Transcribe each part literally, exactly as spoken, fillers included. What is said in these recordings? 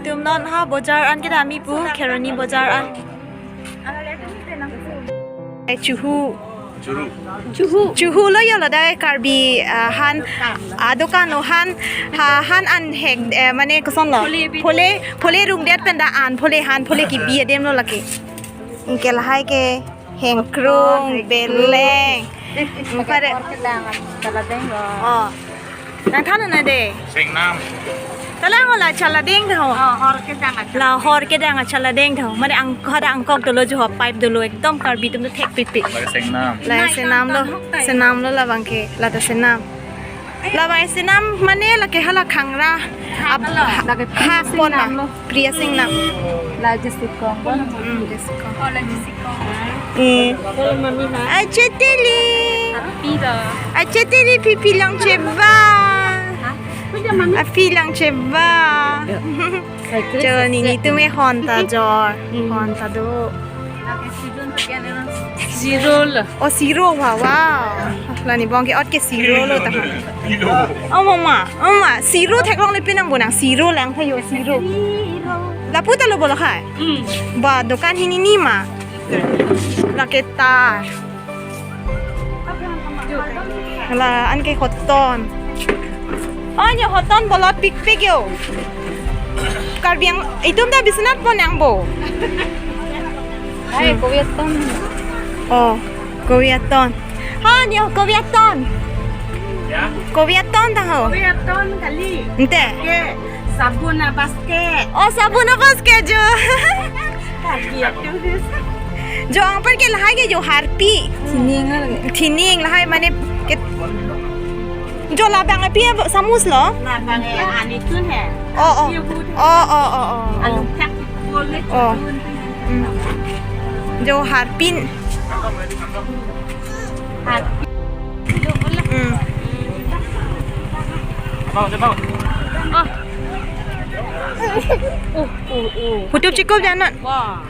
Tum non ha bojar an kedam-i pu, Kheroni bojar an. Eh, chuhu. Chuhu. Chuhu lo yo ladak Karbi, ah, han, ah, dokan lo han, ha, han an hek, eh, mane koson lo. Phole, phole rungdet pen da an, phole han, phole kipi adim lo lake. Anke lahai ke hengkrung, beleng. Anke pare. Hor kedang, chaladeng lo. Oh. Nangthan na de. Sengnam. Talang la chaladeng tho. Oh, hor kedang a. La hor kedang a chaladeng tho. Mane ang, hada angkok dolo jo pipe dolo ekdom Karbi atum do thek pit pit. Lake sengnam. La sengnam lo. Sengnam lo labang ke. La ta sengnam. Labang sengnam mane lake hala khangra. Ap-, hak lo. Lake hak pon na. Sengnam lo. Priya Singnam. La Jisikong. Hmm, Jisikong. Oh, la Jisikong. Hmm. Hello, mami, ha? Acheteli. Happy lo. Acheteli pipi lang cheba. Ha? Kuya, mami. Api lang cheba. Ya. Cyclist. Jo, nelitum e hon ta jor. Hmm. Hon ta do. Zero lo. Oh, zero, wow, wow. La ni bong ke ot ke zero lo ta. Oh, mama, mama, zero theklongle pinang bonang, zero lang tha yo, zero. Lapu ta lo bolo khai. Hmm. Ba, dokan hini ni ma. Lake ta. La, anke hoton. Oh, ni hoton bolot pikpik yo. Karbi Ang-, itum ta bisinat pon yang bo. Hai, koviaton. Oh, koviaton. Ha, ni koviaton. Ya. Koviaton ta ho. Koviaton kali. Ante. Ke, sabun a basket. Oh, sabun a basket jo. Karbi atum. Jo angpar ke lahai ke jo harpi. Thining lake. Thining lahai mane ke. Jo labang api samus lo. Labang e ani tun he. Oh, oh. Ye bu. Oh, oh, oh, oh. Alu thak bol le. Oh. Hmm. Jo harpin. Harpin. Hmm. Abang, abang. Oh. Oh, oh, oh. Putup cukup jangan. Wah.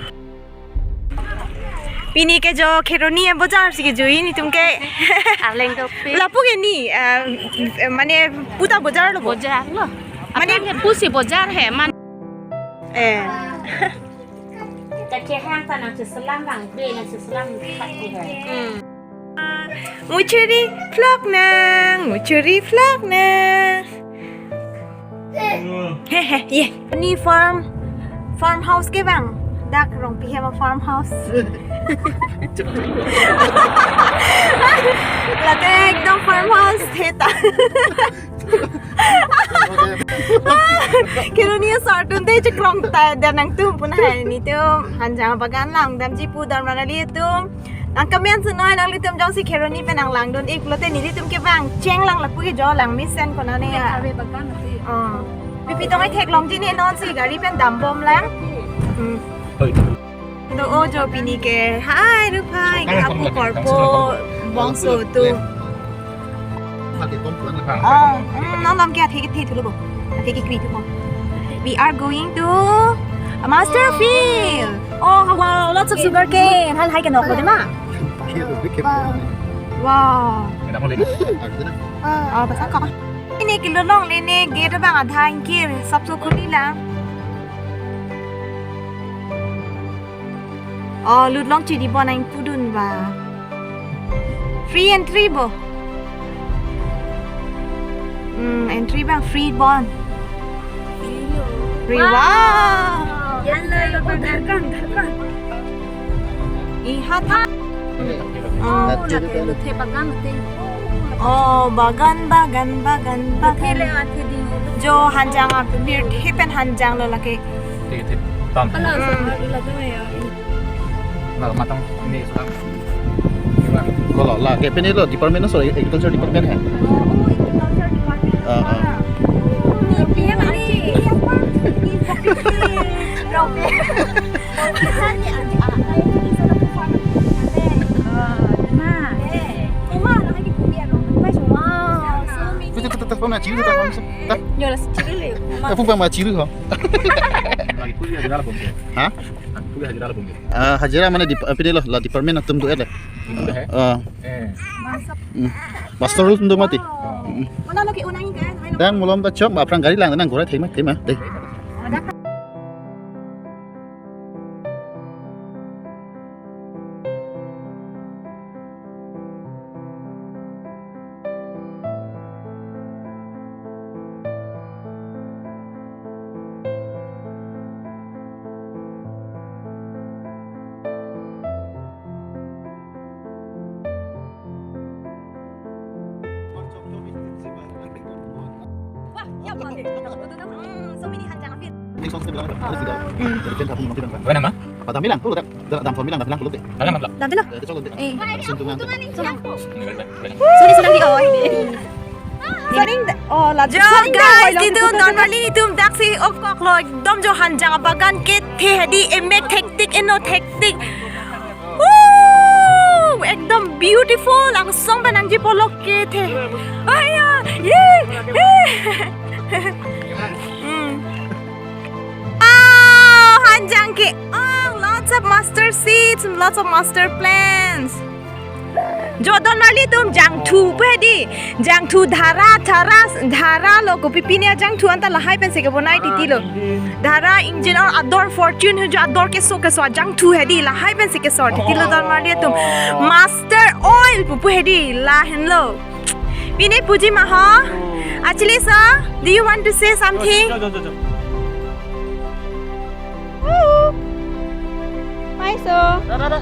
Pini ke jo Kheroni e bojar si ke jui nelitum ke. Arleng dopik. Lapu ke ni, eh, mane pu ta bojar lo bo. Bojar lo. Mane aphrang ke pusi bojar he man. Eh. Kachehang ta nangcheselam bang, be nangcheselam tak ku he. Hmm. Muchuri vlog nang, muchuri vlog nang. He, he, ye. Ni farm, farmhouse ke bang. Dak Rongpi hem a farmhouse. Lake ekdom farmhouse the ta. Kheroni asar atum te chekrong ta dan nangtum pun hai nelitum Hanjang abagan langdamji pu, Dharma Nali atum. Nang comment si noi, nanglitum jongsi Kheroni pen nanglangdun ik pulote nelitum ke bang cheng lang lapu ke jo lang mesen konane ya. Ave bagan ati. Oh. Pipi tong ai theklongji ne non si gari pen dambom lang. Hmm. Hoi. Do o jo pini ke. Hai Rupai, ke apu korpo bongso atum. Oh, hmm, non lom ke athe ke the thulo bo. Athe ke kri thulo. We are going to a master field. Oh, wow, lots of sugar cane. Hal hai ke nok bo de ma. Wow. Oh, basa kok. Ini kilo longle ne gate bang adha ingkir, sapso khuli lang. Oh, lut long chiri bon ang pudun ba. Free entry bo. Hmm, entry bang free bon. Free. Wow. Wow. Yalla, yalla, darkan, darkan. Iha tha. Oh, lake luthe bagan luthe. Oh, bagan, bagan, bagan, bagan. Luthe le athe ding. Jo Hanjang a pirthe pen Hanjang lo lake. Thik, thik. Tam. Pala, hmm, sa lula do ya. Na matang ni sudah. Kolo la ke pini lo department, sorry, agriculture department hai. Oh, agriculture department. Ah, ah. Ni P M ani. Ni P M. Tuh, tuh, tuh, tuh, tuh, pama chiru, tuh, pama, tuh. Yo, la chiru le. Aku pama chiru, ha? Lagi kuliah di dalam, Bang. Hah? Kuliah di dalam, Bang. Ah, hajira mana di, apa ni lo, la department atum tu, eh, le. Itu, eh? Ah. Eh. Hmm. Pastor atum tu mati. Hmm. Mana lo ke unang ke? Dang malom ta chok, aphrang gari lang, nang gora thema, thema, deh. So many Hanjang aphi. Next one, step lang. Harus tidak. Jadi, kan, satu menang, tidak, kan? Apa nama? Padam bilang, tuh, dam, dam, dam, bilang, dam, bilang, tuh, deh. Dam, dam, dam. Dam bilang. Eh, itu, tuh, deh. Eh. Harus untuk, tuh. Sorry, sorry, oh, ini. Sorry, oh, la, yo, sorry, guys, oh, itu, tuh, tuh, tuh, normally, itum daksi, oh, kok, lo, ekdom jo Hanjang abagan kethe hedi, emek thektik, eno thektik. Woo! Ekdom beautiful, langsung penang ji polok kethe. Aya, ye, ye. Hmm. Oh, Hanjang ke, oh, lots of master seeds, lots of master plants. Jo, don marli tum jangthu pu hedi. Jangthu dhara, dhara, dhara lo, kopi pini ajangthu anta lahai pensi kebonai titi lo. Dhara engine or ador fortune ho jo ador keso keso ajangthu hedi lahai pensi keso titi lo don marli tum. Master oil pupu hedi lahenlo. Pini puji ma ho? Actually, sir, do you want to say something? Jo, jo, jo, jo. Woo! Hi, so. Dah, dah, dah.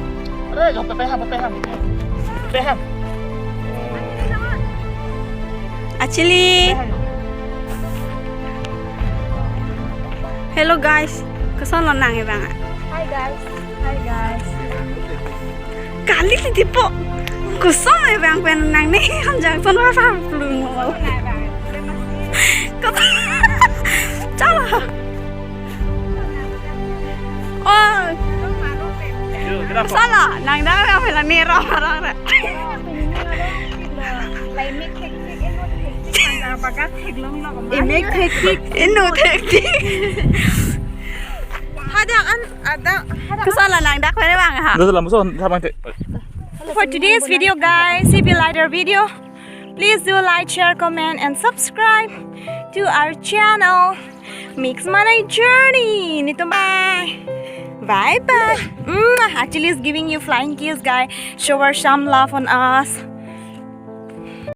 Ada, jom pepeham, pepeham. Pepeham. Actually, pepeham. Hello, guys. Koson lo nang, bang? Hi, guys. Hi, guys. Kali titi po. Koson, bang, pen nang ne Hanjang son ra ra plung mo. Koson. Chala. Oh. Salah, nang dah apa lah ni orang orang. Emek thektik. Eno thektik. Hadak an, hadak, hadak. Koson lo nang dak pere bang ha. Dah, dah, langsung, sama nanti. For today's video, guys, if you like our video, please do like, share, comment, and subscribe to our channel, Mix Manai Journey. Netum bye. Bye bye. Mm, actually, is giving you flying kiss, guys. Shower some love on us.